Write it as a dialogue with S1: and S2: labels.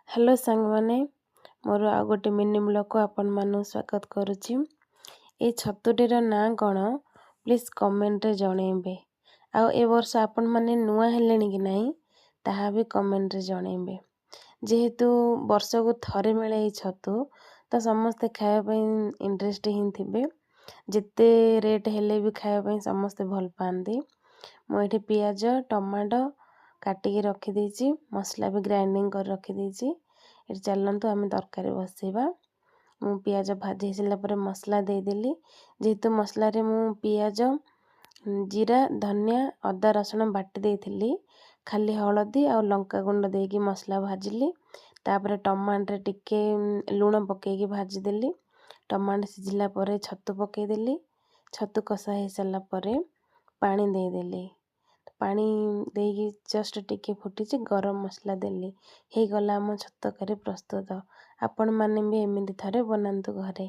S1: Hello ସାଙ୍ଗମାନେ, ମୋର ଆଉ ଗୋଟେ ମିନି ବ୍ଲଗ୍କୁ ଆପଣମାନଙ୍କୁ ସ୍ୱାଗତ କରୁଛି। ଏଇ ଛତୁଟିର ନାଁ କ'ଣ, ପ୍ଲିଜ୍ କମେଣ୍ଟରେ ଜଣେଇବେ। ଆଉ ଏ ବର୍ଷ ଆପଣମାନେ ନୂଆ ହେଲେଣି କି ନାହିଁ, ତାହା ବି କମେଣ୍ଟରେ ଜଣେଇବେ। ଯେହେତୁ ବର୍ଷକୁ ଥରେ ମିଳେ ଏଇ ଛତୁ, ତ ସମସ୍ତେ ଖାଇବା ପାଇଁ ଇଣ୍ଟରେଷ୍ଟ ହିଁ ଥିବେ। ଯେତେ ରେଟ୍ ହେଲେ ବି ଖାଇବା ପାଇଁ ସମସ୍ତେ ଭଲ ପାଆନ୍ତି। ମୁଁ ଏଠି ପିଆଜ, ଟମାଟୋ କାଟିକି ରଖିଦେଇଛି, ମସଲା ବି ଗ୍ରାଇଣ୍ଡିଙ୍ଗ କରି ରଖିଦେଇଛି। ଏଠି ଚାଲନ୍ତୁ, ଆମେ ତରକାରୀ ବସେଇବା। ମୁଁ ପିଆଜ ଭାଜି ହେଇସାରିଲା ପରେ ମସଲା ଦେଇଦେଲି। ଯେହେତୁ ମସଲାରେ ମୁଁ ପିଆଜ, ଜିରା, ଧନିଆ, ଅଦା, ରସୁଣ ବାଟି ଦେଇଥିଲି, ଖାଲି ହଳଦୀ ଆଉ ଲଙ୍କା ଗୁଣ୍ଡ ଦେଇକି ମସଲା ଭାଜିଲି। ତାପରେ ଟମାଟୋରେ ଟିକେ ଲୁଣ ପକାଇକି ଭାଜିଦେଲି। ଟମାଟୋ ସିଝିଲା ପରେ ଛତୁ ପକାଇଦେଲି। ଛତୁ କଷା ହେଇସାରିଲା ପରେ ପାଣି ଦେଇଦେଲି। ପାଣି ଦେଇକି ଜଷ୍ଟ ଟିକେ ଫୁଟିଛି, ଗରମ ମସଲା ଦେଲି। ହେଇଗଲା ଆମ ଛତୁ ତରକାରୀ ପ୍ରସ୍ତୁତ। ଆପଣମାନେ ବି ଏମିତି ଥରେ ବନାନ୍ତୁ ଘରେ।